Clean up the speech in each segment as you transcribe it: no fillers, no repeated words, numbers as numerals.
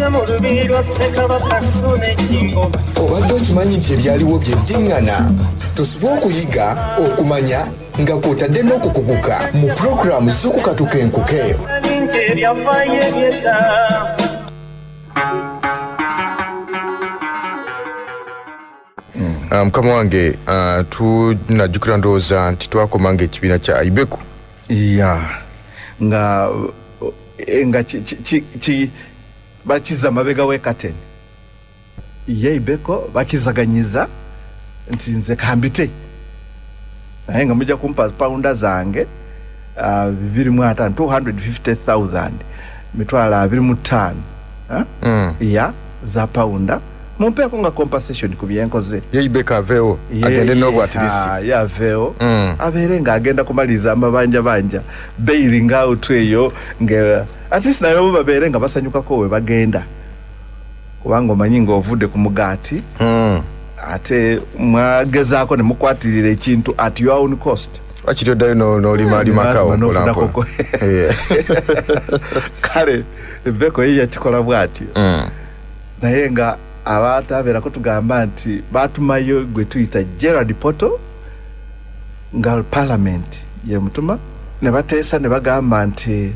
Yakulira mu lubiri lwa Ssekabaka Ssuuna Ejjingo. Obadde okimanyi nti ebyaliwo bye ddiŋŋana? Tosubwa okuyiga, okumanya nga kw'otadde n'okukuguka mu pulogulaamu Zuukuka Tukenkuke. Bingi ebyafaayo eby'edda. Mukama wange, tunajjukira ndowooza nti twakoma nga ekibiina kya Ibeku. Ya, nga nga bakiza mabega w'ekateni ye Ibeko bakizaganyiza nti nze kambite, naye nga mujja kumpa pawunda zange 250, 250,000, 25,000, eh? Ya za pawunda mumpeeko nga compensation ku byenkoze. Ye Ibeko aveewo agende n'obwatirisi. Ye aveewo abeere ng'agenda kumaliriza amabanja banja bailing out eyo, nga at least naye bo babeere nga basanyukako we bagenda, kubanga omanyi ng'ovudde ku mugaati ate mwagezaako ne mukwatirira ekintu at your own cost. Wakiri oddayo n'olimalimakawo Lazima mpola n'ofunako mpola. Kale Beko ye yakikola bw'atyo. Naye nga abaatabeerako tugamba nti baatumayo gwe tuyita Gerald Poto, nga parliament yemutuma, ne bateesa ne bagamba nti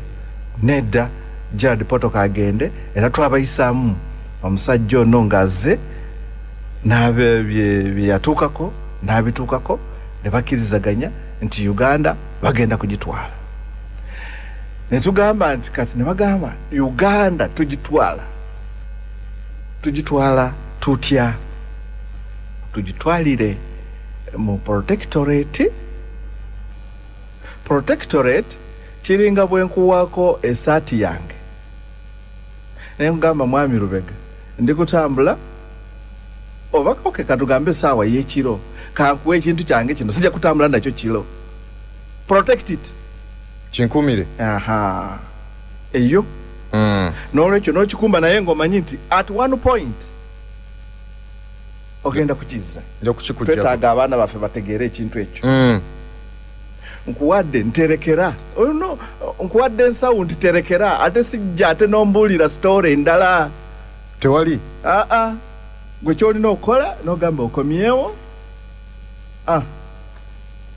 nedda, Gerald Poto kagende. Era twabayisaamu omusajja ono ng'azze n'abe bye yatuukako n'abituukako, ne bakkirizaganya nti Uganda bagenda kugitwala. Ne tugamba nti kati ne bagamba Uganda tugitwala, tugitwala tutya? Tugitwalire mu protectorate. Protectorate kiringa bwe nkuwaako esaati yange naye nkugamba, mwami Lubega, ndi kutambula, oba okay, katugambe esaawa y'ekiro, kankuwa ekintu kyange kino, sijja kutambula nakyo kiro, protect it. Kinkumire. Aha, eyo. N'olwekyo n'okikumba, naye ng'omanyi nti at one point ogenda kukizza. Nja kukikujjako. Twetaaga abaana baffe bategeere ekintu ekyo. Nkuwadde nterekera ono, nkuwadde ensawo nti terekera, ate sijja ate nombuulira story endala. Tewali. Aa, gwe kyolina okukola nogamba okomyewo. Ah,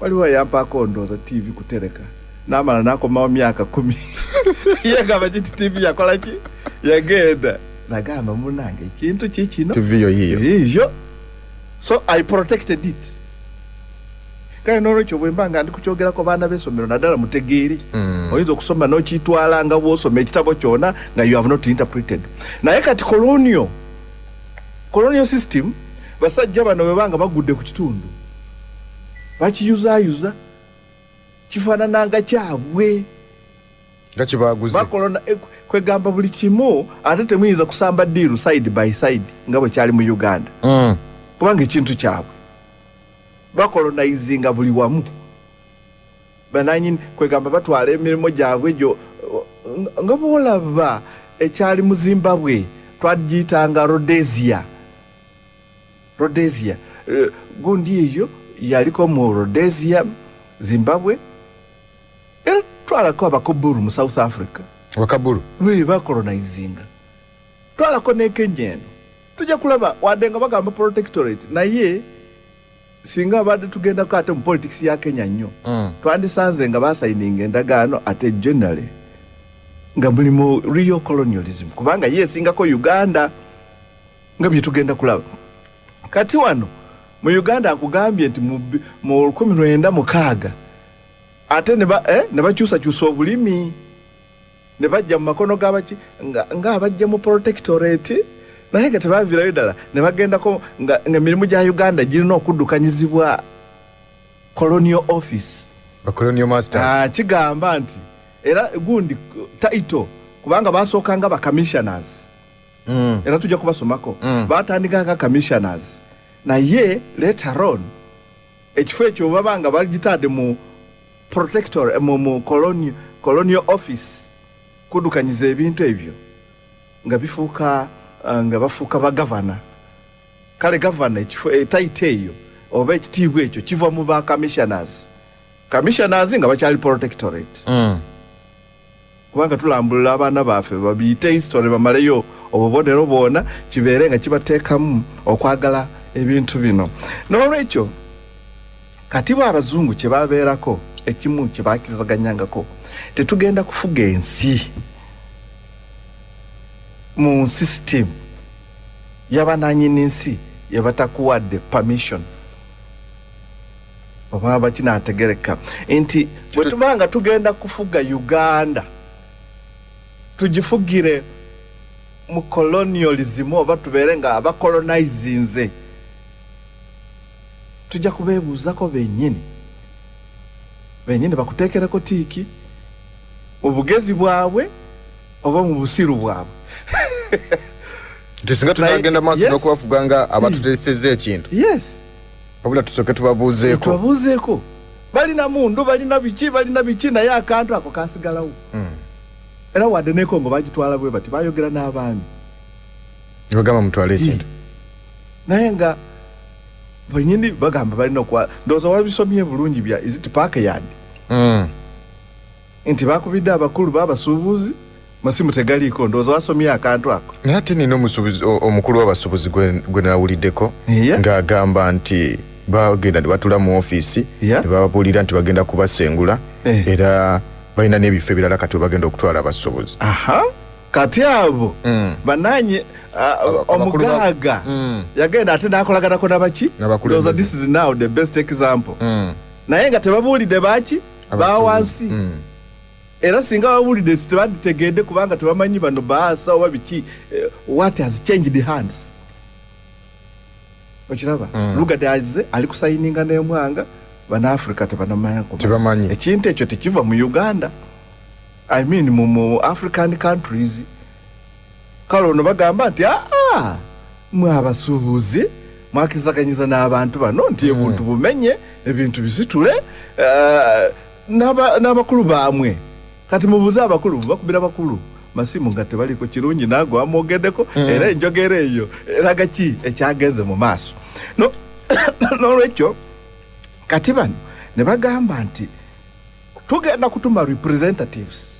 waliwo yampaako ndowooza TV kutereka, namala nakomawo myaka 10, ye ngamba kiti TV yakola ki, yagenda. Nagamba munange ekintu kikino. TV yo yiyo. Yiyo, so I protected it. Kale nolwekyo bwe mba nga ndi kukyogerako baana b'essomero naddala mutegeere. Oyinza okusoma n'okitwala nga bw'osoma ekitabo kyona nga you have not interpreted. Naye kati colonial system, basajja bano bwe banga bagudde ku kitundu bakiyuzaayuza kifaanananga kyabwe. Nga kibaguze. Bakolona kwegamba buli kimu, ate temuyinza kusamba deal side by side nga bwe kyali mu Uganda, kubanga ekintu kyabwe bakolonizinga buli wamu bananyini, kwegamba batwala emirimu gyabwe gyo nga bwolaba ekyali mu Zimbabwe twagiyitanga Rhodesia. Rhodesia, gundi eyo yaliko mu Rhodesia, Zimbabwe, era twalako abakaburu mu South Africa. Abakaburu. Be bacolonizinga, twalako ne Kenya eno. Tujja kulaba wadde nga bagamba protectorate, naye singa abadde tugendako ate mu politics ya Kenya nnyo, twandisanze nga basayininga endagaano ate generally nga mulimu real colonialism, kubanga ye esingako Uganda nga bye tugenda kulaba. Kati wano mu Uganda nkugambye nti mu 1960 ate ne bakyusakyusa obulimi ne bajja mu makono g'abaki nga abajja mu protectorate, naye nga tebaviirayo ddala ne bagendako nga emirimu gya Uganda girina okuddukanyizibwa colonial office. Ba colonial master. Ah, kigamba nti era gundi title, kubanga basookanga ba commissioners. Era tujja kubasomako. Batandika nga commissioners, naye later on ekifo ekyo baba nga bagitadde mu protector mu colonial office kuddukanyiza ebintu ebyo, nga bifuuka nga bafuuka bagavana. Kale gavana ekifo, title eyo oba ekitiibwa ekyo kiva mu ba commissioners, commissioners nga bakyali protectorate. Kubanga tulambulula abaana baffe babiyite history, bamaleyo obubonero bwona, kibeere nga kibateekamu okwagala ebintu bino. N'olwekyo kati bwe abazungu kye babeerako, ekimu kye bakkirizaganyangako, tetugenda kufuga ensi mu system yabananyini nsi yebatakuwadde permission. Oba bakinategereka nti bwe tuba nga tugenda kufuga Uganda, tugifugire mu colonialism oba tubeere nga abacolonizinze, tujja kubeebuuzako bennyini bennyini, bakuteekereko tick mu bugezi bwabwe oba mu busiru bwabwe. Nti singa tunagenda maaso n'okubafuga nga abatuteesezza ekintu, wabula tusooke tubabuuzeeko. Tubabuuzeeko. Balina mundu, balina biki, balina biki, naye akantu ako kasigalawo. Era wadde nekongo bagitwala bwe bati, bayogera n'abaami. Bagamba mutwale ekintu. Naye nga banyini bagamba balina okwa, ndowooza wabisomye bulungi bya is it park yard, nti bakubidde abakulu babasuubuzi masimu tegaliiko. Ndowooza wasomye akantu ako. Naye ate nina omusuubuzi, omukulu w'abasuubuzi gwe nawuliddeko ng'agamba nti bagenda ne batula mu ofiisi ne bababuulira nti bagenda kubasengula, era balina n'ebifo ebirala kati webagenda okutwala abasuubuzi. Aha, kati abo bananye omugaaga yagenda ate n'akolaganako nabaki. N'abakulembeze. Ndowooza this is now the best example. Naye nga tebabuulidde baki bawansi. Era singa babuulidde nti tebanditegedde, kubanga tebamanyi bano baasa oba biki, what has changed the hands. Okiraba? Lugard aze ali kusayininga n'emwanga, bannafrika tebanamanya. Tebamanyi. Ekintu ekyo tekiva mu Uganda, I mean mu African countries. Kale ono bagamba nti aa, mwe abasuubuzi mwakizaganyiza n'abantu bano nti ebintu bumenye, ebintu bisitule, n'abakulu baamwe. Kati mubuuze abakulu, bakubira bakulu masimu nga tebaliko. Kirungi naago amwogeddeko. Era enjogera eyo eraga ki ekyagenze mu maaso. No, n'olwekyo kati bano ne bagamba nti tugenda kutuma representatives.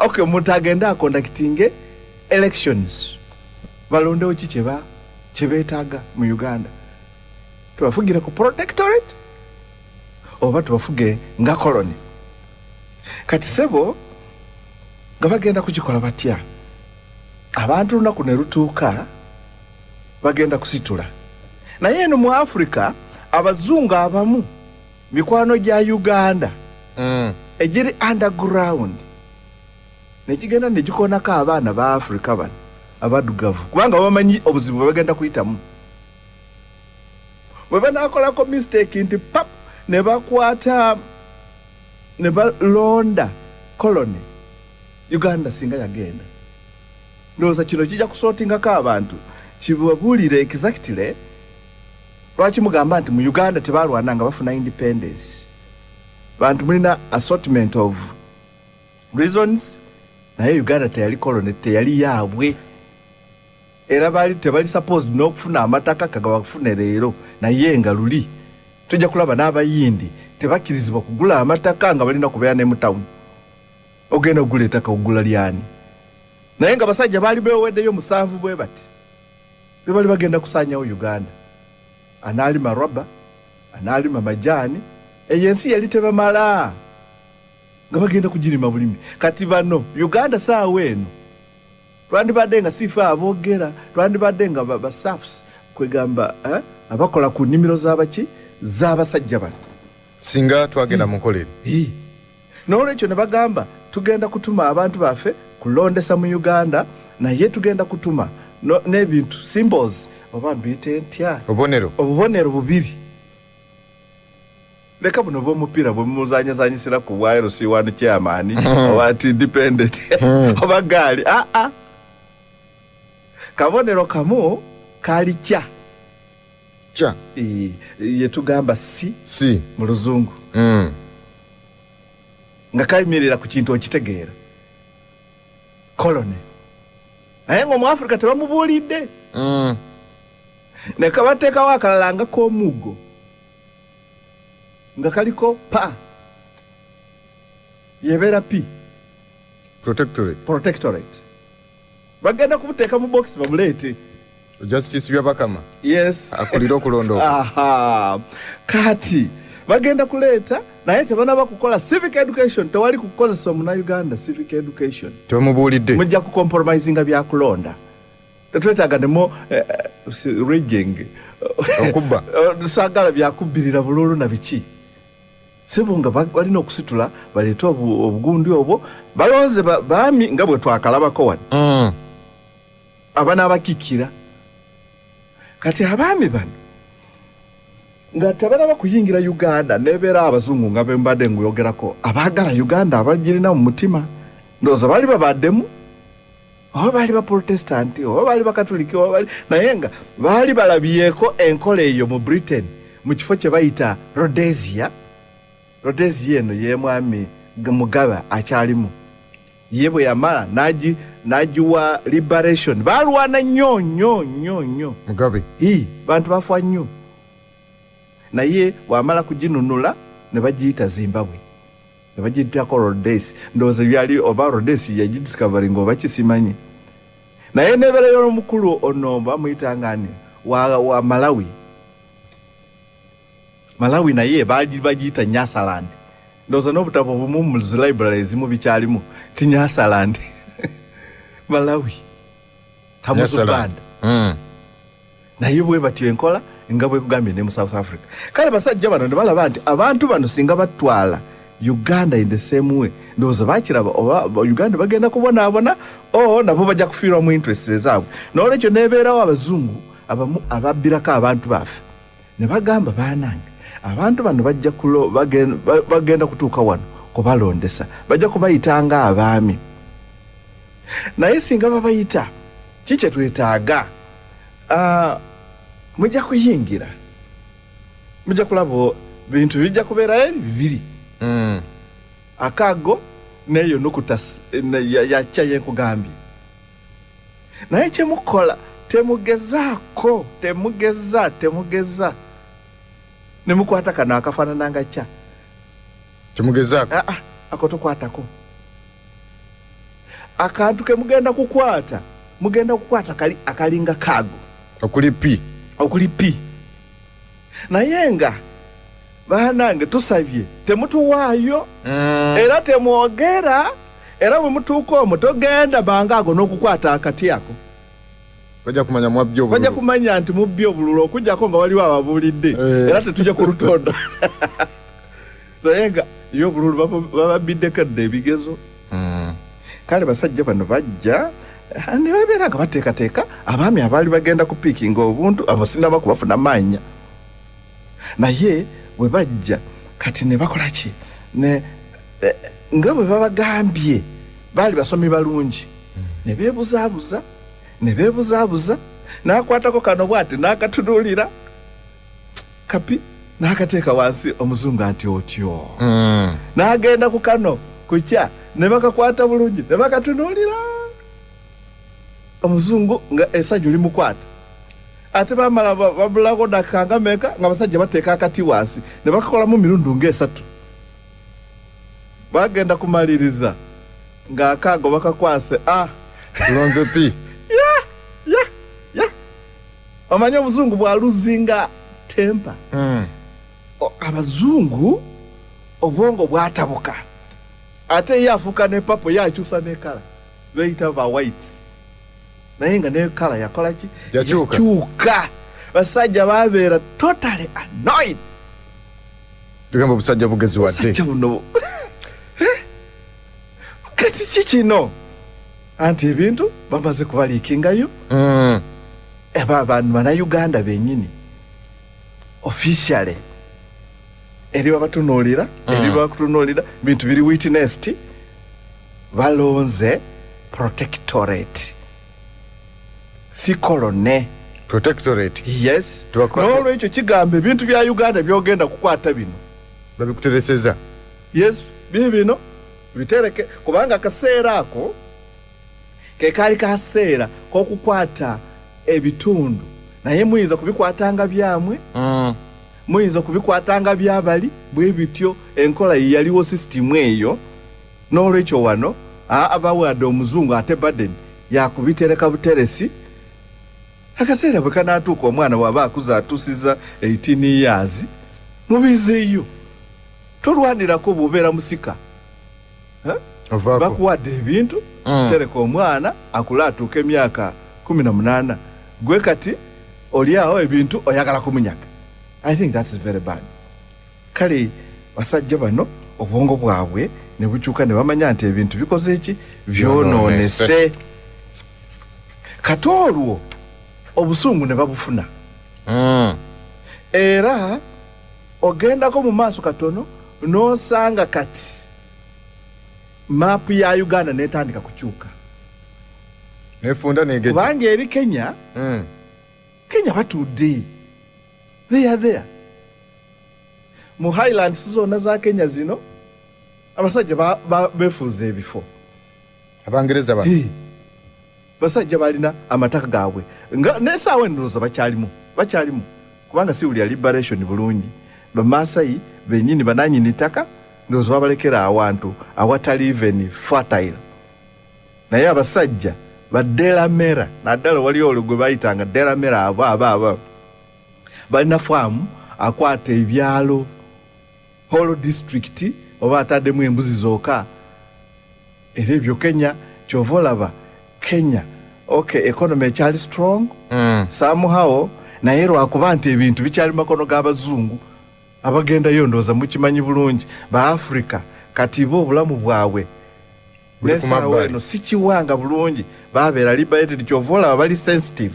Okay, omuntu agende aconductinge elections, balondewo ki kyeba kyebeetaaga mu Uganda. Tubafugire ku protectorate oba tubafuge nga colony? Kati sebo nga bagenda kukikola batya? Abantu lunaku ne lutuuka bagenda kusitula. Naye eno mu Africa abazungu abamu mikwano gya Uganda egiri underground nekigenda negikonako abaana ba Africa bano abaddugavu, kubanga bamanyi obuzibu bwe bagenda kuyitamu bwe banakolako mistake nti pap ne bakwata ne balonda colony. Uganda singa yagenda, ndowooza kino kijja kusortingako abantu, kibabuulire exactly lwaki mugamba nti mu Uganda tebalwana nga bafuna independence. Bantu mulina assortment of reasons, naye Uganda teyali colony, teyali yaabwe, era baali tebali supposed n'okufuna amataka kagabafune leero. Naye nga luli tujja kulaba n'abayindi tebakkirizibwa kugula amataka nga balina kubeera ne mu town. Ogenda okugula ettaka ogula lyani? Naye nga basajja baali beweddeyo musanvu bwe bati be bali bagenda kusaanyawo Uganda. Anaalima raba, anaalima majaani, eyo ensi yali tebamala nga bagenda kugirima bulimi. Kati bano Uganda saawa eno twandibadde nga siife aboogera, twandibadde nga baserfs, kwegamba abakola ku nnimiro z'abaki, z'abasajja bano. Singa twagenda mu nkola eri. Ii. N'olwekyo ne bagamba tugenda kutuma abantu baffe kulondesa mu Uganda, naye tugenda kutuma n'ebintu symbols, oba mbiyite ntya? Obubonero. Obubonero bubiri. Leka buno bw'omupiira bwe muzanyazanyisira ku bwa LC1 chairman oba ti independent oba gaali. Aa, kabonero kamu kali kya Kya. Yetugamba si si mu Luzungu, nga kayimirira ku kintu okitegeera colony, naye nga omuafrika tebamubuulidde. Ne kabateekawo akalala nga k'omuggo nga kaliko pa yebeera p. Protectorate. Protectorate. Bagenda kubuteeka mu box babuleete. Justice Byabakama. Yes. Akulira okulonda okwo. Aha. Kati bagenda kuleeta, naye tebanaba kukola civic education. Tewali kukozesa omunnayuganda civic education. Tebamubuulidde. Mujja kucompromisinga byakulonda. Tetwetaaga nemo rigging. Okubba. Saagala byakubbirira bululu na biki. Sibu nga balina okusitula baleete obugundi obwo balonze baami nga bwe twakalabako wano. Abanaabakikira. Kati abaami bano nga tebalaba kuyingira Uganda, nebeera abazungu nga bembadde nguyogerako abaagala Uganda abagirina mu mutima, ndowooza baali babaddemu oba baali baprotestanti oba baali bakatuliki oba baali, naye nga baali balabyeko enkola eyo mu Britain mu kifo kye bayita Rhodesia. Rhodesia eno ye mwami Mugabe akyalimu, ye bwe yamala n'agiwa liberation. Balwana nnyo nnyo nnyo nnyo Mugabe. Bantu bafa nnyo, naye bw'amala kuginunula ne bagiyita Zimbabwe, ne bagiyitako Rhodesia. Ndowooza byali oba Rhodesia yagidiscovering oba kisimanyi, naye nebeerayo omukulu ono bamuyitanga ani wa Malawi. Malawi naye bagiyita Nyasaland. Ndowooza n'obutabo obumu mu zi library ezimu bikyalimu ti Nyasaland. Malawi Kamuzu Banda. Naye bwe batyo enkola nga bwe kugambye ne mu South Africa. Kale basajja bano ne balaba nti abantu bano singa batwala Uganda in the same way, ndowooza bakiraba oba Uganda bagenda kubonaabona o nabo bajja kufiirwa mu interests ezaabwe. N'olwekyo nebeerawo abazungu abamu ababbirako abantu baffe ne bagamba, baanange abantu bano bajja bagenda kutuuka wano kubalondesa, bajja kubayitanga abaami. Naye singa babayita ki kye twetaaga? Mujja kuyingira, mujja kulaba bintu bijja kubeerayo bibiri. Akago neyo nukuta yakya yenkugambye. Naye kyemukola temugezaako, temugeza nemukwata kano akafaanana nga kya temugezaako. Ako tokwatako. Akantu ke mugenda kukwata, mugenda kukwata kali akalinga kago okuli p, okuli p. Naye nga banange tusabye temutuwaayo. Era temwogera, era bwe mutuuka omwo togenda banga ago n'okukwata akati ako. Bajja kumanya mwabbye obululu. Bajja kumanya nti mubbye obululu okuggyako nga waliwo ababuulidde. Era tetujja kulutonda. Naye nga ye obululu bababbiddeko dda ebigezo. Kale basajja bano bajja ne babeera nga bateekateeka abaami abaali bagenda kupiikinga obuntu abo sinnaba kubafuna mannya. Naye bwe bajja kati ne bakola ki? Nga bwe babagambye baali basomi balungi, ne beebuzaabuza, ne beebuzaabuza, n'akwatako kano bw'ati n'akatunuulira kapi n'akateeka wansi. Omuzungu anti otyo. N'agenda ku kano kukya ne bakakwata bulungi ne bakatunuulira. Omuzungu nga essanyu limukwata. Ate bamala babulako dakika nga mmeka nga abasajja bateeka akati wansi ne bakakolamu mirundi ng'esatu. Bagenda kumaliriza ng'akaago bakakwase. Tulonze p. Ya. Omanyi omuzungu bw'aluzinga temper. Abazungu obwongo bwatabuka. Ate ye afuuka ne papo, ye akyusa ne kala. Beyita ba whites. Naye nga ne kala yakola ki? Yakyuka. Yakyuka. Basajja babeera totally annoyed. Tugamba obusajja bugezi wadde. Obusajja buno. Kati ki kino? Anti ebintu bamaze kubaliikingayo. Aba abantu bannayuganda bennyini officially eri babatunuulira, eri bakutunuulira bintu biri witnessed, balonze protectorate, si colony. Protectorate. Yes. N'olwekyo kigamba ebintu bya Uganda by'ogenda kukwata bino babikutereseza. Yes, bibino bitereke, kubanga akaseera ako ke kaali kaseera k'okukwata ebitundu, naye muyinza kubikwatanga byamwe, muyinza kubikwatanga byabali, bwe bityo enkola ye yaliwo system eyo. N'olwekyo wano Abawadde omuzungu ate burden yakubitereka buteresi. Akaseera bwe kanaatuuka omwana bw'aba akuze atuusiza 18 years, mubizeeyo. Tolwanirako bw'obeera musika. Bakuwadde ebintu, tereka omwana akule atuuke emyaka 18. Gwe kati oli awo ebintu oyagala kumunyaga. I think that is very bad. Kale basajja bano obwongo bwabwe ne bukyuka ne bamanya nti ebintu bikoze ki, byonoonese. Kati olwo obusungu ne babufuna. Era ogendako mu maaso katono n'osanga kati maapu ya Uganda n'etandika kukyuka. Nefunda negejja. Kubanga eri Kenya, Kenya batudde. They are there. Mu Highlands zonna za Kenya zino abasajja beefuuza ebifo. Abangereza bano. Basajja balina amataka gaabwe. Nga n'essaawa endowooza bakyalimu. Kubanga si buli ya liberation bulungi. Bamaasai bennyini banannyini ttaka ndowooza babalekera awantu awatali even fertile. Naye abasajja ba Delamere, naddala waliyo olwo gwe bayitanga Delamere, abo balina faamu akwata ebyalo whole district oba ataddemu embuzi zokka. Era ebyo Kenya kyova olaba Kenya okay, economy ekyali strong somehow, naye lwakuba nti ebintu bikyali mu makono g'abazungu abagendayo ndowooza mukimanyi bulungi ba Africa kati bo obulamu bwabwe n'essaawa eno si kiwanga bulungi, babeera liberated. Kyova olaba bali sensitive.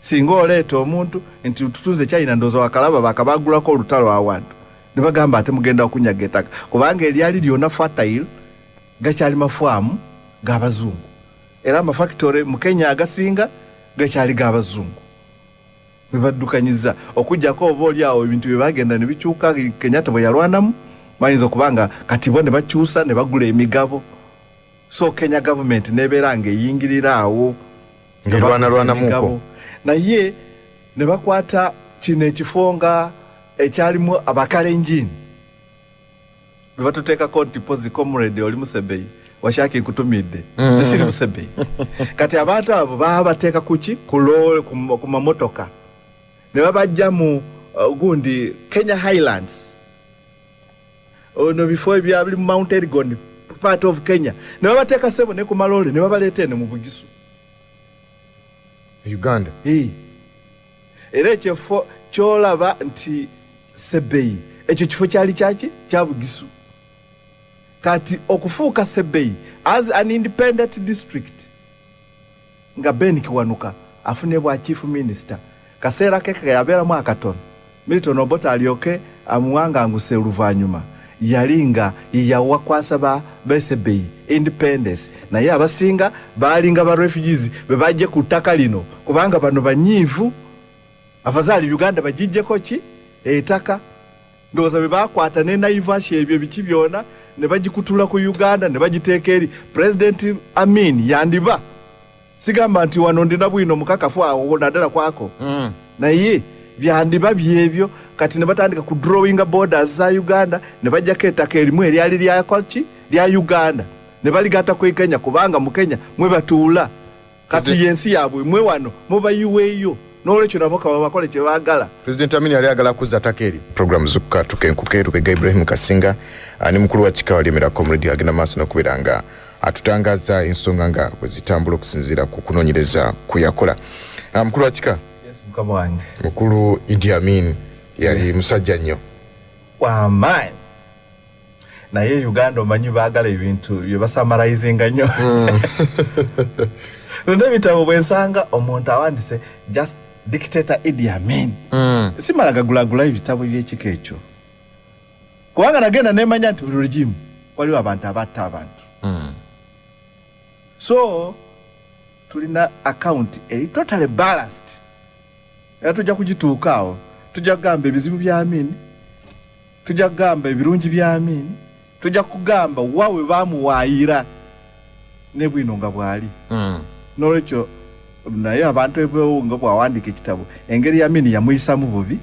Singa oleeta omuntu nti tutunze China ndowooza wakalaba bakabagulako olutalo awantu ne bagamba ate mugenda kunyaga ettaka, kubanga eryali lyonna fertile gakyali mafaamu g'abazungu, era amafactory mu Kenya agasinga gakyali g'abazungu bwe baddukanyiza. Okuggyako oba oli awo ebintu bye bagenda ne bikyuka, Kenyatta bwe yalwanamu bayinza okuba nga kati bo ne bakyusa ne bagula emigabo, so Kenya government nebeera ng'eyingirira awo ng'erwanalwanamuko, naye ne bakwata kino ekifo nga ekyalimu Abakalenjin bwe batuteekako nti pozi comrade oli Musebeyi washaki nkutumidde siri Musebeyi. Kati abantu abo baba bateeka kuki ku mamotoka ne babajja mu gundi Kenya Highlands, ono bifo ebya biri mu Mount Elgon part of Kenya, ne babateeka sebo ne ku malole ne babaleeta eno mu Bugisu Uganda. Era ekifo kyolaba nti Sebeyi ekyo kifo kyali kyaki kya Bugisu. Kati okufuuka Sebeyi as an independent district nga Ben Kiwanuka afune bwa chief minister, kaseera ke yabeeramu akatono, Milton Obote alyoke amuwanganguse oluvannyuma, yali nga yawakwasa ba Sebeyi independence, naye abasinga baalinga ba refugees be bajje ku ttaka lino kubanga bano banyiivu, afazaali Uganda bagijjeko ki ettaka. Ndowooza bwe bakwata ne Naivasha ebyo biki byonna ne bagikutula ku Uganda ne bagiteeka eri President Amin. Yandiba sigamba nti wano ndina bwino mukakafu awo naddala kwako, naye byandiba byebyo. Kati ne batandika ku drawing borders za Uganda ne bajjako ettaka erimu eryali lyakoki lya Uganda ne baligatta ku Kenya, kubanga mu Kenya mwe batuula kati yensi yaabwe, mwe wano mubayiweeyo, n'olwekyo nabo bakole kye baagala. President Amin yali ayagala kuzza ttaka eryo. Program Zukuka Tukenkuke, Lubega Ibrahim Kasinga ne mukulu wa kika Walyemera Comrade agenda maaso n'okubeera nga atutangaza ensonga nga bwe zitambula okusinziira ku kunoonyereza kwe yakola. Mukulu wa kika. Yes, mukama wange. Mukulu Idi Amin yali musajja nnyo w'amaanyi, naye Uganda omanyi baagala ebintu bye basamarizinga nnyo. Nze ebitabo bwe nsanga omuntu awandise just dictator Idi Amin, simala gagulagula ebitabo by'ekika ekyo, kubanga nagenda nemanya nti buli regime waliwo abantu abatta abantu. So tulina account eri totally balanced, era tujja kugituuka awo, tujja kugamba ebizibu bya Amin, tujja kugamba ebirungi bya Amin, tujja kugamba wawe bamuwaayira ne bwino nga bwali. N'olwekyo naye abantu nga bwawandiika ekitabo engeri Amin yamuyisamu bubi,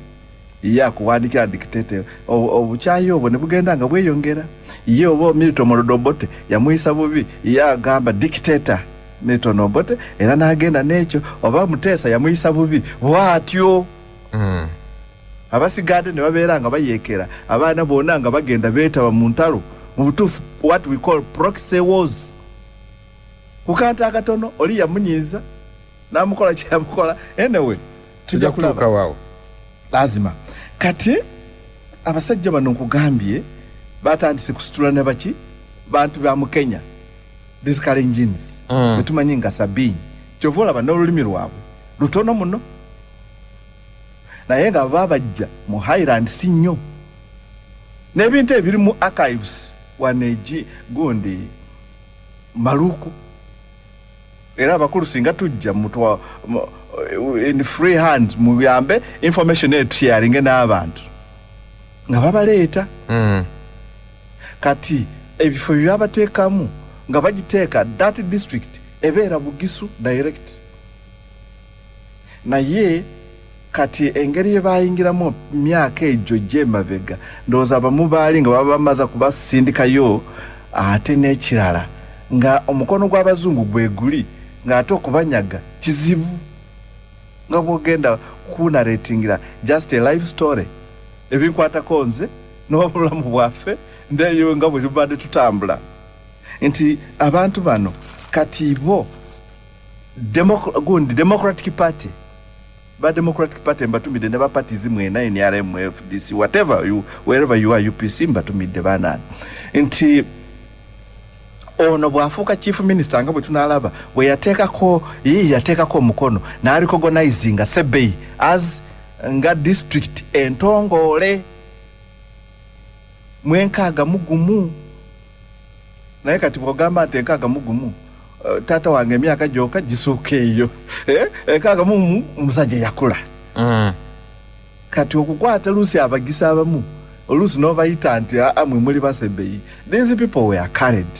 Ye akuwandikira dictator, obukyayi obwo ne bugenda nga bweyongera. Ye oba Milton Obote yamuyisa bubi, ye agamba dictator Milton Obote, era n'agenda n'ekyo. Oba Muteesa yamuyisa bubi bw'atyo. Abasigadde ne babeera nga bayeekera, abaana bonna nga bagenda beetaba mu ntalo, mu butuufu what we call proxy wars. Ku kantu akatono oli yamunyiiza n'amukola kyeyamukola. Anyway, tujja kutuuka waawo. Lazima. Kati abasajja bano nkugambye batandise kusitula ne baki bantu ba mu Kenya, these Kalenjins betumanyi nga Sabiny. Kyova olaba n'olulimi lwabwe lutono muno, naye nga babajja mu Highland si nnyo, n'ebintu ebiri mu archives wano egi gundi Maluku. Era abakulu singa tujja mutwa in free hand muyambe information eyo tusharinge n'abantu nga babaleeta. Kati ebifo byabateekamu nga bagiteeka that district ebeera Bugisu direct, naye kati engeri ye bayingiramu myaka egyo gy'emabega, ndowooza abamu baali nga baba bamaze kubasindikayo. Ate n'ekirala nga omukono gw'abazungu gwe guli, ng'ate okubanyaga kizibu, nga bw'ogenda kunarratingira just a life story ebinkwatako nze n'obulamu bwaffe ndeeyo nga bwe tubadde tutambula, nti abantu bano kati bo gundi Democratic Party, ba Democratic Party mbatumidde, ne ba parties mwena, NRM, FDC, whatever you, wherever you are, UPC, mbatumidde banani, nti ono bw'afuuka chief minister, nga bwe tunalaba bwe yateekako, ye yateekako omukono n'arecognizinga Sebei as nga district entongole mu 61. Naye kati bw'ogamba nti 61, taata wange emyaka gyokka gisuuka eyo. 61 omusajja yakula. Kati okukwata luusi abagisa abamu oluusi n'obayita nti aa mwe muli Basebeyi. These people were carried,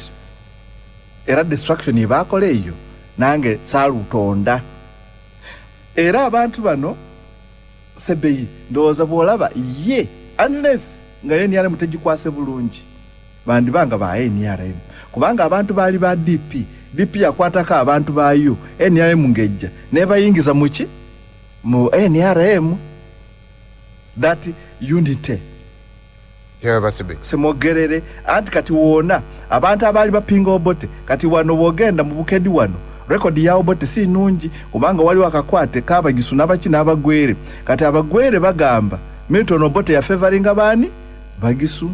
era destruction yebakola eyo nange saalutonda. Era abantu bano Sebeyi ndowooza bw'olaba ye, unless nga NRM tegikwase bulungi, bandibanga ba NRM, kubanga abantu baali ba DP. DP yakwatako abantu baayo, NRM ng'ejja nebayingiza muki mu NRM, that unity. Yabasebe. Semogerere. Anti kati wona abantu abaali bapinga Obote, kati wano bwogenda mu Bukedi wano, rekodi ya Obote si nungi, kubanga waliwo akakwate kabagisu n'abaki n'abagwere. Kati abagwere bagamba Milton Obote yafavoringa baani? Bagisu.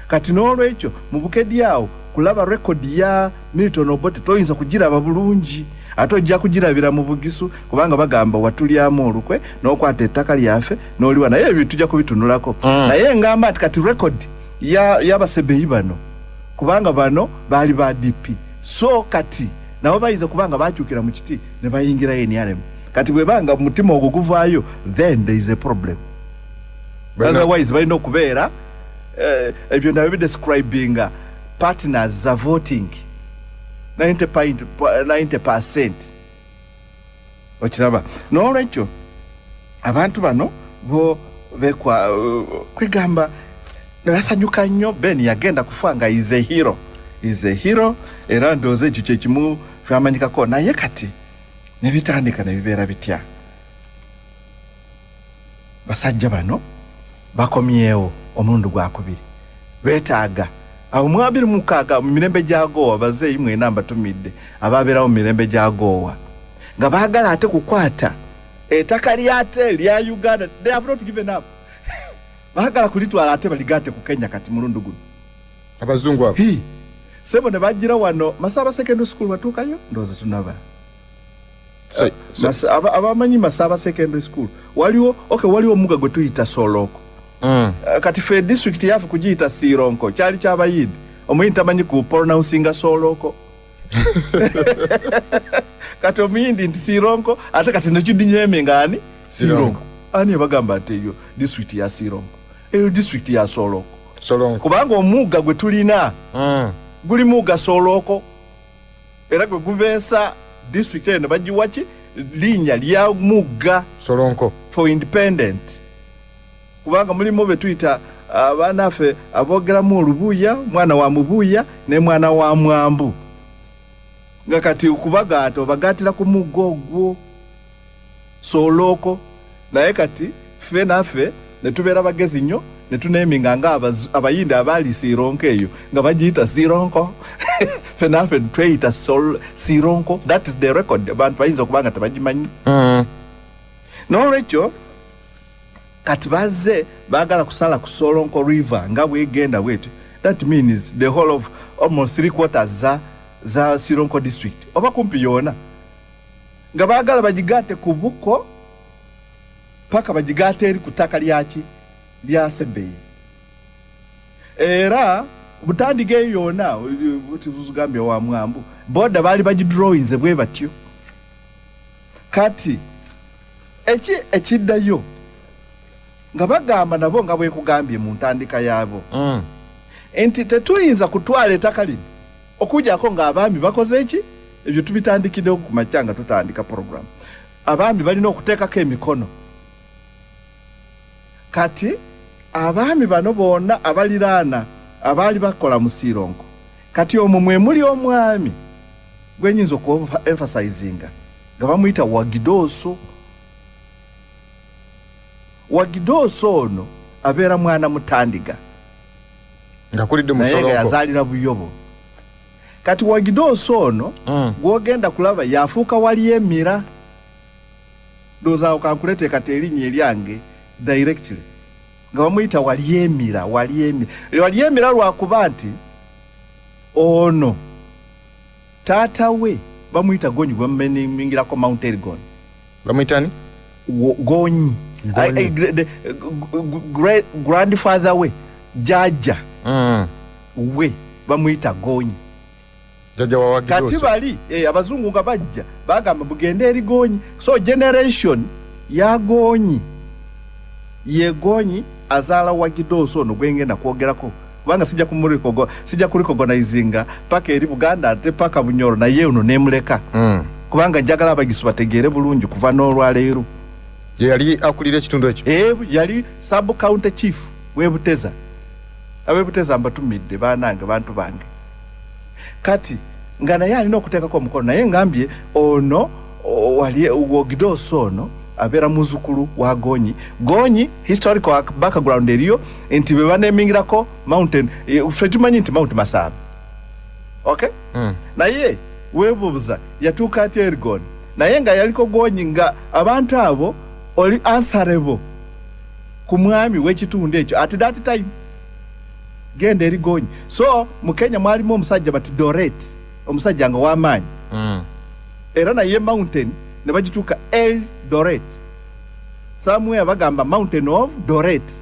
Kati n'olwekyo mu Bukedi awo kulaba rekodi ya Milton Obote toyinza kugiraba bulungi, ate ojja kugirabira mu Bugisu, kubanga bagamba watulyamu olukwe n'okwata ettaka lyaffe n'oliwa. Naye ebyo tujja kubitunulako. Naye ngamba nti kati rekodi y'abasebeyi bano, kubanga bano baali ba DP, so kati nabo bayinza kubanga bakyukira mu kiti ne bayingira NRM. Kati bwebanga mutima ogwo guvaayo, then there is a problem. Otherwise balina okubeera ebyo nabyo bidescribinga partners za voting 90%. Okiraba? N'olwekyo abantu bano bo bekwa kwegamba nebasanyuka nnyo. Ben yagenda kufa nga is a hero, is a hero. Era ndowooza ekyo kyekimu twamanyikako. Naye kati nebitandika nebibeera bitya? Basajja bano bakomyewo omulundi gwakubiri, beetaaga awo mu 26 mu mirembe gyagoowa. Bazeeyi mwena mbatumidde ababeerawo mu mirembe gyagoowa, nga baagala ate kukwata ettaka lyate lya Uganda. They have not given up, baagala kulitwala ate baligate ku Kenya. Kati mulundi guno abazungu abo. Hi. Sebo ne bagira wano Masaba Secondary School, watuukayo? Ndowooza tunaba abamanyi Masaba Secondary School waliwo, okay, waliwo omuga gwe tuyita Soloko. Kati fe district yaffe kugiyita Sironko kyali kyabayindi. Omuyindi tamanyi ku pronouncinga Soloko. Kati omuyindi nti Sironko, ate kati nekidinyeminga ani? Sironko. Ani ebagamba nti eyo district ya Sironko, eyo district ya Soloko? Solonko. Kubanga omugga gwe tulina guli mugga Soloko, era gwe gubeesa district eyo ne bagiwa ki? Linnya lya mugga. Solonko. For independent. Kubanga mulimu be tuyita abaanaffe aboogeramu Olubuuya, mwana wa Mubuuya ne mwana wa Mwambu. Nga kati okubagaata obagaatira ku mugga ogwo Soloko. Naye kati ffe naffe ne tubeera bagezi nnyo ne tuneeminga nga Abayindi abaali Sironko eyo nga bagiyita Sironko. Ffe naffe tweyita Sironko. That is the record. Abantu bayinza okuba nga tebagimanyi. N'olwekyo kati bazze baagala kusala ku Solonko River nga bwegenda bwetyo. That means the whole of almost three quarters za Sironko district oba kumpi yona, nga baagala bagigaate ku Buko paka bagigaate eri ku ttaka lyaki lya Sebei. Era Butandiga eyo yonna tuzugambye wa Mwambu boda baali bagidrawinze bwe batyo. Kati eki ekiddayo nga bagamba nabo nga bwekugambye mu ntandika yaabo nti tetuyinza kutwala ettaka lino okujjako ng'abaami bakoze eki. Ebyo tubitandikiddewo ku makya nga tutandika program. Abaami balina okuteekako emikono. Kati abaami bano bonna abaliraana abaali bakola mu Sironko, kati omwo mwe muli omwami gwenyinza okuemphasizinga nga bamuyita Wagidooso. Wagidooso ono abeera mwana Mutandiga Ng'akulidde mu naye nga Solonko. yazaalira Buyobo. Kati Wagidooso ono gwogenda kulaba yafuuka Walyemira. Ndowooza awo kankuleete kati erinnya eryange directly nga bamuyita Walyemira. Walyemira, Walyemira lwakuba nti ono taata we bamuyita Gonyi, gwe bameningirako Mount Elgon. Bamuyita ani? Gonyi. Gonyi. The grandfather we, jjajja we bamuyita Gonyi. Jjajja wa Kati Wagidooso. bali abazungu nga bajja bagamba mugende eri Gonyi. So generation ya Gonyi ye Gonyi azaala Wagidooso ono gwengenda kwogerako, kubanga sijja kurecognizinga paka eri Buganda ate paka Bunyoro, naye ono nemuleka kubanga njagala Abagisu bategeere bulungi kuva n'olwaleero. Ye yali akulira ekitundu ekyo. Yali sub county chief w'Ebuteza. Ab'Ebuteza mbatumidde, banange, bantu bange. Kati nga naye alina okuteekako omukono, naye ngambye ono wali Wogidooso ono abeera muzukulu wa Gonyi. Gonyi historical background eriyo nti be banemingirako mountain, ffe tumanyi nti Mount Masaaba, okay? Naye weebuuza yatuuka atya Elgon, naye nga yaliko Gonyi, nga abantu abo oli answerable ku mwami w'ekitundu ekyo at that time, genda eri Gonyi. So mu Kenya mwalimu omusajja bati Doret, omusajja nga w'amaanyi era naye mountain ne bagituuka El Doret. Somewhere bagamba Mountain of Doret.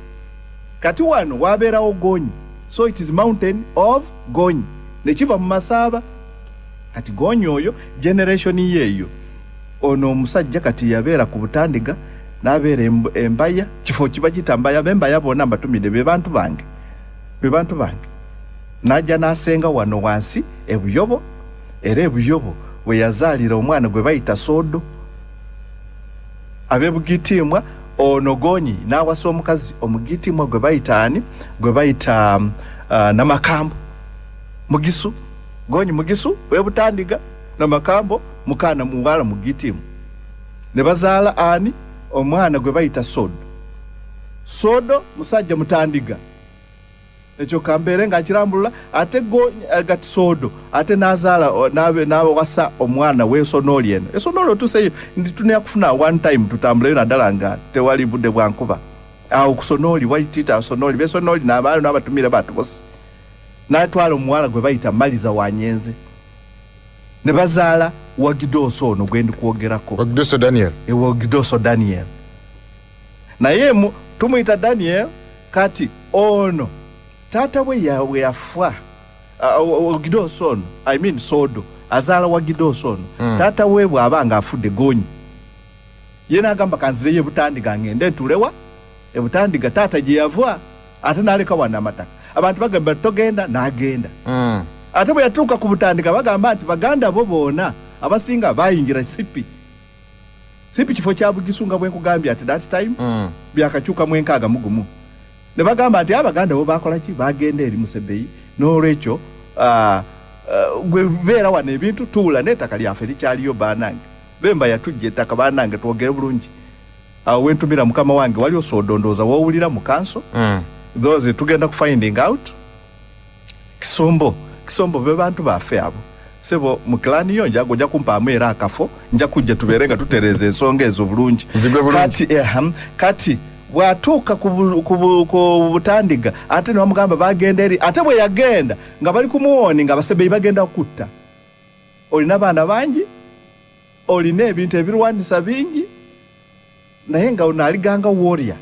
Kati wano wabeerawo Gonyi, so it is Mountain of Gonyi, nekiva mu Masaaba. Kati Gonyi oyo generation yeeyo ono omusajja kati yabeera ku Butandiga n'abeera Embaya, kifo kiba kiyita Mbaya. Bembaya bonna mbatumidde, be bantu bange, be bantu bange. N'ajja n'asenga wano wansi Ebuyobo, era Ebuyobo we yazaalira omwana gwe bayita Sodo. Ab'Ebugitiimwa ono Gonyi n'awasa omukazi Omugitiimwa gwe bayita ani, gwe bayita Namakambo Mugisu. Gonyi Mugisu w'Ebutandiga, Namakambo mukaana muwala Mugitiimwa, ne bazaala ani, omwana gwe bayita Sodo. Sodo musajja Mutandiga. Ekyo kambeere nga nkirambulula. Ate gati Sodo ate n'azaala n'awasa omwana w'Esonoli eno. Esonoli otuuseyo ndi tunea kufuna one time tutambuleyo, naddala nga tewali budde bwa nkuba. Awo ku Sonoli waitita Sonoli, besonoli n'abaana n'abatumire bantu bosi. N'atwala omuwala gwe bayita Maliza Wanyenzi, ne bazaala Wagidooso ono gwe ndi kwogerako. Wagidoso Daniel. Wagidoso Daniel, naye tumuyita Daniel. Kati ono taata we bwe yafa, Wagidoso ono, I mean Sodo azaala Wagidoso ono, taata we bw'aba nga afudde, Gonyi ye n'agamba kanzireyo Ebutandiga, ngende ntulewa Ebutandiga taata gye yava, ate n'aleka wano amataka. Abantu bagamba togenda, n'agenda. Ate bwe yatuuka ku Butandika bagamba nti baganda bo boona abasinga bayingira sipi. Sipi kifo kya Bugisu nga bwe nkugambye at that time. Byakakyuka mu 61. Ne bagamba nti Abaganda bo bakola ki? Bagenda eri Musebeyi. N'olwekyo gwe beera wano ebintu tuula n'ettaka lyaffe likyaliyo baanange. Bemba yatujja ettaka baanange twogere bulungi. Awo wentumira mukama wange wali osodondooza woowulira mu kanso. Those tugenda ku finding out. Kisombo, Kisombo be bantu baffe abo. Sebo mu clan yo njago ojja kumpaamu era akafo nja kujja tubeere nga tutereeza ensonga ezo bulungi. Kati kati bw'atuuka ku Butandiga ate ne bamugamba bagenda eri, ate bwe yagenda nga bali kumuwooni nga Abasebeyi bagenda kutta. Olina abaana bangi, olina ebintu ebirwanisa bingi, naye nga ono aliganga warrior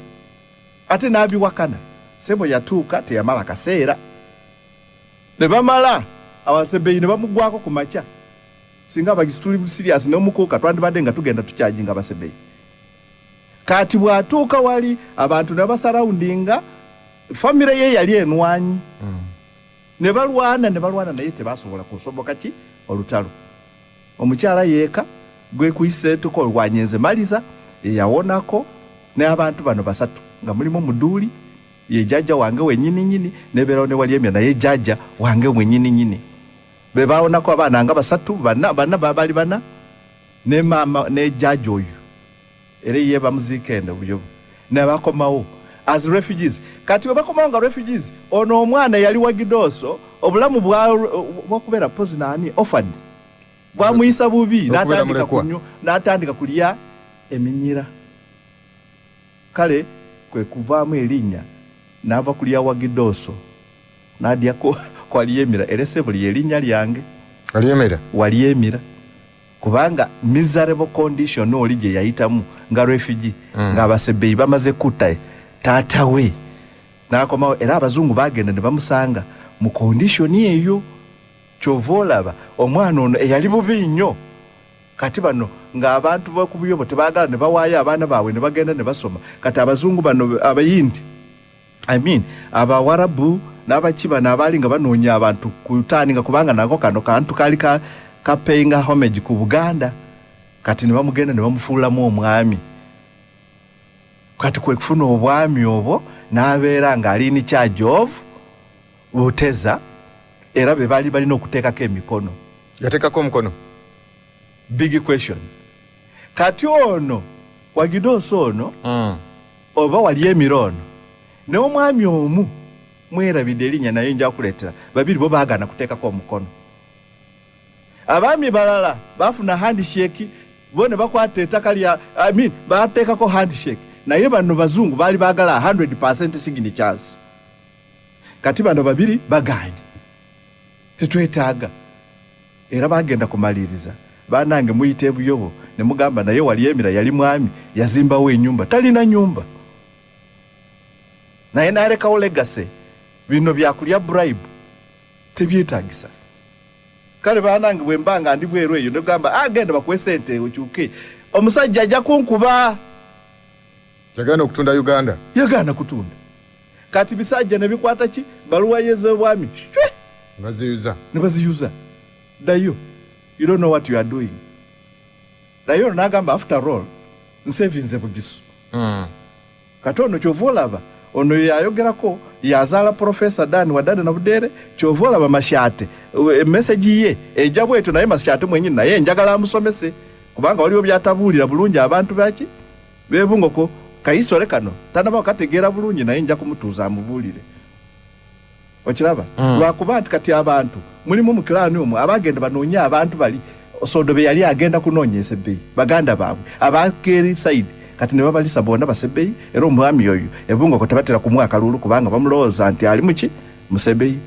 ate n'abiwakana. Sebo yatuuka teyamala kaseera ne bamala Abasebeyi ne bamugwako ku makya. Singa Abagisu tuli serious n'omukuuka twandibadde nga tugenda tukyajinga Abasebeyi. Kati bw'atuuka wali abantu ne basarawundinga, famire ye yali enwanyi. Ne balwana ne balwana naye tebasobola kusoboka ki olutalo. Omukyala yeeka gwe kuyise tukolwanyenze maliza yawonako n'abantu bano basatu nga mulimu Muduuli ye jjajja wange wennyini nnyini, nebeerawo ne Walyemya naye jjajja wange mwennyini nnyini. Be baawonako abaana nga basatu, bana, bana bali bana ne maama ne jjajja oyo era ye bamuziika eno Buyobo ne bakomawo as refugees. Kati bwe bakomawo nga refugees, ono omwana yali Wagidooso obulamu bwakubeera pozi naani orphans bwamuyisa bubi, n'atandika kunywa, n'atandika kulya eminyira. Kale kwe kuvaamu erinnya n'ava kulya Wagidooso n'adya Kwalyemira, era esse buli erinnya lyange Walyemera, Walyemira, kubanga miserable condition oli gye yayitamu nga refugee, ng'Abasebeyi bamaze kutta taata we n'akomawo, era abazungu bagenda ne bamusanga mu condition eyo. Kyova olaba omwana ono eyali bubi nnyo. Kati bano ng'abantu b'oku Buyobo tebaagala ne bawaayo abaana baabwe ne bagenda ne basoma. Kati abazungu bano Abayindi, I mean Abawarabu n'abaki bano abaali nga banoonya abantu kutandika, kubanga nako kano kantu kaali ka payinga homage ku Buganda. Kati ne bamugenda ne bamufuulamu omwami. Kati kwe kufuna obwami obwo n'abeera ng'ali in charge of Buteza, era be baali balina okuteekako emikono. Yateekako omukono? Big question. Kati ono Wagidooso ono oba Walyemira ono n'omwami omu mwerabidde erinnya naye nja kuleetera babiri bo baagaana kuteekako omukono. Abaami balala baafuna handshake bo ne bakwata ettaka lya, I mean, bateekako handshake, naye bano bazungu baali baagala 100% signatures. Kati bano babiri bagaanye, tetwetaaga, era bagenda kumaliriza banange muyite Ebuyobo ne mugamba naye Walyemira yali mwami yazimbawo enyumba, talina nyumba naye n'alekawo legacy. Bino byakulya bribe tebyetagisa. Kale banange bwe mba nga ndi bweru eyo negamba agenda bakuwe sente okyuke, omusajja ajja kunkuba. Yagaana okutunda Uganda. Yagaana kutunda. Kati bisajja ne bikwata ki baluwa ye z'obwami shwe! Baziyuza. Ne baziyuza. Ddayo, you don't know what you are doing. Naye ono n'agamba after all nsevinze Bugisu. Kati ono kyova olaba ono yayogerako yazaala Profesa Dan Wadada Nabudere. Kyova olaba Mashate message ye ejja bwetyo, naye Mashate mwenyini naye njagala amusomese kubanga waliwo byatabuulira bulungi abantu baki bebungoko kahistoire kano tanaba kategeera bulungi, naye nja kumutuuza amubuulire. Okiraba? Lwakuba nti kati abantu mulimu mu clan omwo abagenda banoonye abantu bali Sodo be yali agenda kunoonya Esebbeyi, baganda baabwe abakeri side, kati ne babalisa bonna Basebbeyi. Era omwami oyo Ebungoko tebatera kumuwa akalulu kubanga bamulowooza nti ali muki Musebbeyi,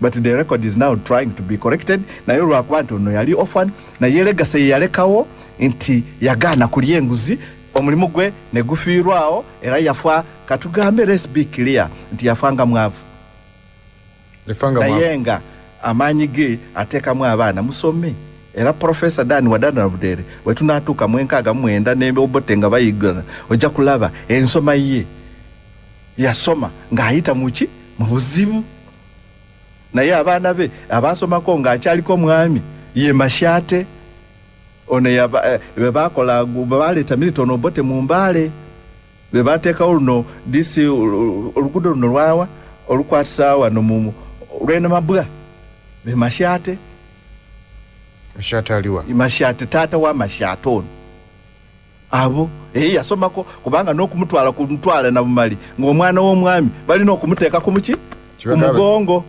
but the record is now trying to be corrected. Naye olwakuba nti ono yali orphan, naye legacy ye yalekawo nti yagaana kulya enguzi, omulimu gwe ne gufiirwawo, era yafa. Katugambe, let's be clear, nti yafa nga mwavu. Efanga. Naye nga amaanyi ge ateekamu abaana musome. Era Profesa Dan Wadanda Nabudere bwe tunaatuuka mu 69 n'Obote nga bayigana, ojja kulaba ensoma ye yasoma ng'ayita muki mu buzibu, naye abaana be abasomako ng'akyaliko mwami ye Mashate. Ono bebakola baleeta Milton Obote mu Mbale, bebateekawo luno disi oluguudo luno lwawa olukwatisa wano mu lwenomabwa, be Mashyate. Mashyate aliwa? Mashyate taata wa Mashyate ono abo yasomako, kubanga n'okumutwala kumutwala na bumali ng'omwana w'omwami balina okumuteeka ku muki ku mugongo,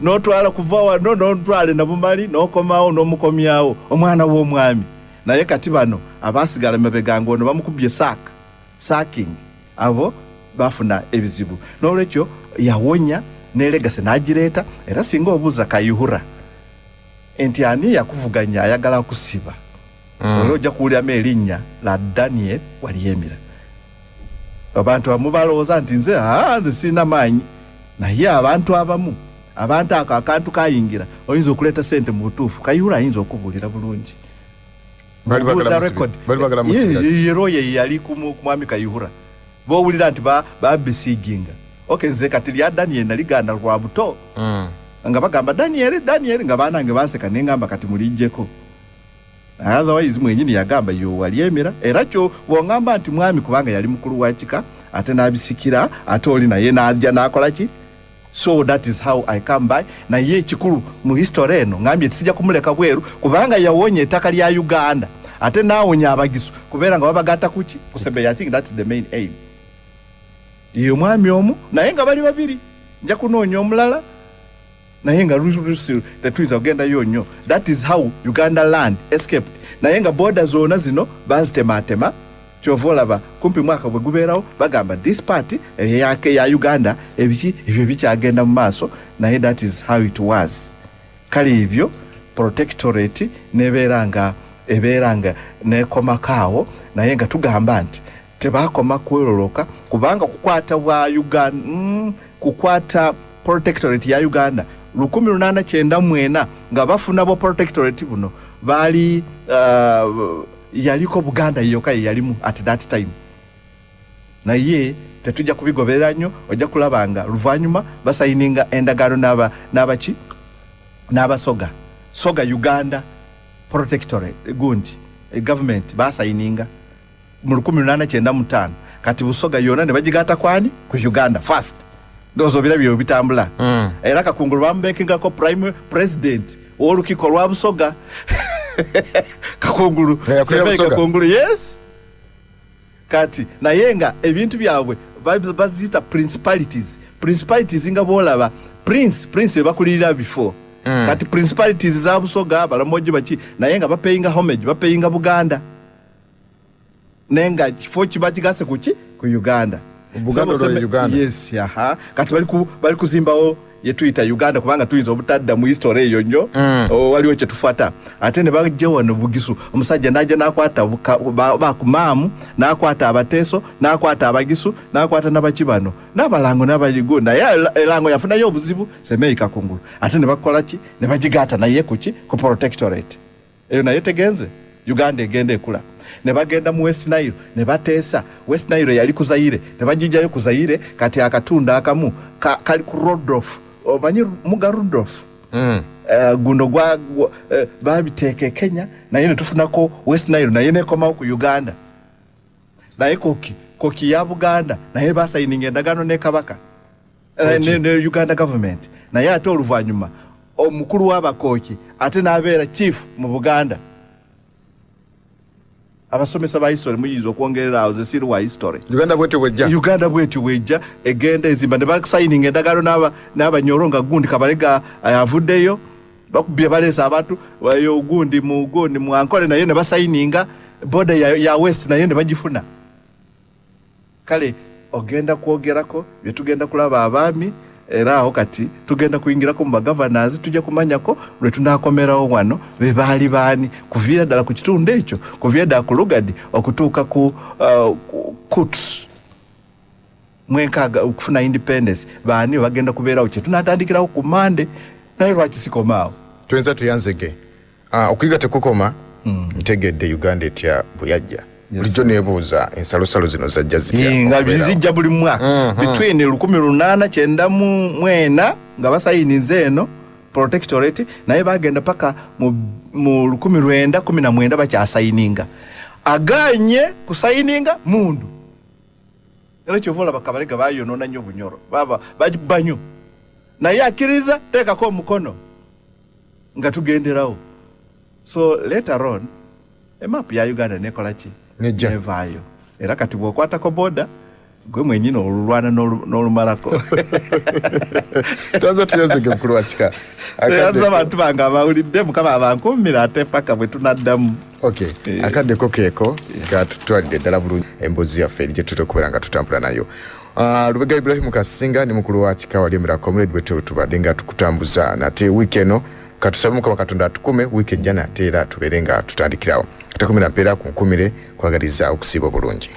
n'otwala kuva wano n'otwale na bumali n'okomawo n'omukomyawo omwana w'omwami. Naye kati bano abasigala mabega ng'ono bamukubye sacking, abo bafuna ebizibu. N'olwekyo yawonya ne legacy n'agireeta. Era singa obuuza Kayihura nti ani yakuvuganya ayagala kusiba, olwo ojja kuwuliramu erinnya la Daniel Walyemera. Abantu abamu balowooza nti nze nze sirina maanyi, naye abantu abamu abantu ako akantu kayingira oyinza okuleeta sente mu butuufu. Kayihura ayinza okubuulira bulungi. Ye yali ku mwami Kayihura, bowulira nti babisiginga. Okay, nze kati lya Daniel naliganda lwa buto, nga bagamba Daniel Daniel, nga banange banseka nengamba kati mulijjeko. Otherwise mwenyini yagamba yo Walyemera. Era kyo bwongamba nti mwami kubanga yali mukulu wa kika ate n'abisikira, ate oli naye n'ajja n'akola ki. So that is how I come by. Naye ekikulu mu history eno ngambye tisijja kumuleka bweru, kubanga yawonya ettaka lya Uganda ate n'awonya Abagisu kubeera nga babagatta kuki Kusebeya. I think that's the main aim. Ye omwami omu naye nga bali babiri, nja kunoonya omulala naye nga lusi tetuyinza kugendayo nnyo. That is how Uganda land escaped. Naye nga border zonna zino bazitematema, kyova olaba kumpi mwaka bwe gubeerawo bagamba this part eyake ya Uganda, ebiki ebyo bikyagenda mu maaso. Naye that is how it was. Kale ebyo protectorate nebeera nga ebeera nga nekomako awo, naye nga tugamba nti tebakoma kweroloka, kubanga kukwata bwa Uganda, kukwata protectorate ya Uganda 1894 nga bafuna bo protectorate buno bali yaliko Buganda yokka yalimu at that time. Naye tetujja kubigoberera nnyo, ojja kulaba nga luvannyuma basayininga endagaano n'abaki n'Abasoga, Soga Uganda protectorate gundi government basayininga mu 1895. Kati Busoga yonna ne bagigatta kwani ku Uganda first. Ndowooza obirabye bwe bitambula. Era Kakungulu bamubekingako prime president w'olukiiko lwa Busoga. Kakungulu Kakungulu, yes. Kati naye nga ebintu byabwe baziyita principalities. Principalities nga bw'olaba prince bebakulirira before. Kati principalities za Busoga Balamoji baki, naye nga bapayinga homage, bapayinga Buganda, naye nga kifo kiba kigase kuki ku Uganda. Buganda Uganda. Yes, aha. Kati bali kuzimbawo yetuyita Uganda, kubanga tuyinza obutadda mu history eyo nnyo, waliwo kye tufuata. Ate ne bajja wano Bugisu, omusajja n'ajja n'akwata bakumaamu, n'akwata Abateeso, n'akwata Abagisu, n'akwata n'abaki bano n'Abalango n'Abayigo, naye Elango yafunayo obuzibu Semei Kakungulu. Ate ne bakola ki? Ne bagigatta naye kuki ku protectorate eyo, naye tegenze Uganda egenda ekula. Ne bagenda mu West Nile ne bateesa. West Nile yali ku Zaire, ne bagijjayo ku Zaire. Kati akatundu akamu kali ku Rudolf, omanyi Muga Rudolf? Guno gwa babiteeka e Kenya, naye ne tufunako West Nile, naye nekomawo ku Uganda. Naye koki ya Buganda naye basayininga endagaano ne Kabaka ne Uganda government. Naye ate oluvannyuma omukulu w'Abakoki ate n'abeera chief mu Buganda. Abasomesa ba history muyinza okwongerera awo, ze siri wa history. Uganda bwetyo bwejja. Uganda bwetyo bwejja, egenda ezimba ne basayininga endagaano n'Abanyoro nga gundi Kabalega avuddeyo, bakubye baleesa abantu wayo gundi mu gundi mu Ankole, naye ne basayininga border ya West, naye ne bagifuna. Kale ogenda kwogerako bye tugenda kulaba abaami, era awo kati tugenda kuyingirako mu bagovernors, tujja kumanyako lwe tunaakomerawo wano be baali baani, kuviira ddala ku kitundu ekyo, kuviira ddala ku Lugard okutuuka ku Kuts mwenkaaga okufuna independence, baani bagenda kubeerawo. Kye tunaatandikirawo ku Mande, naye lwaki sikomaawo? Tuyinza tuyanzege. Okuyiga tekukoma. Ntegedde Uganda etya bwe yajja. Bulijjo neebuuza ensalosalo zino zajja zitya nga zijja buli mwaka between 1894 nga basayininze eno. Protectorate, naye bagenda paka mu 1919 bakyasayininga. Aganye kusayininga mundu. Era kyova olaba Kabalega bayonoona nnyo Bunyoro, baba bagibba nnyo, naye akkiriza teekako omukono nga tugenderawo. So later on emaapu ya Uganda nekola ki? Nejja. Nevaayo. Era kati bw'okwatako boda gwe mwenyini olulwana n'olumalako. Twanza tuyazege mukulu wa kika. Eyanza abantu bange abawulidde, Mukama abankuumira ate paka bwe tunaddamu. Okay. Akaddeko keeko katutwalidde ddala bulungi emboozi yaffe eri gye tutera okubeera nga tutambula nayo. Lubega Ibrahimu Kasinga ni mukulu wa kika wali emira comrade bwe tubadde nga tukutambuza nate wiiki eno. Katusabe Mukama Katonda atukume wiiki ejja nate era tubeere nga tutandikirawo. Atakumira mpeera kunkumire kwagaliza okusiiba obulungi.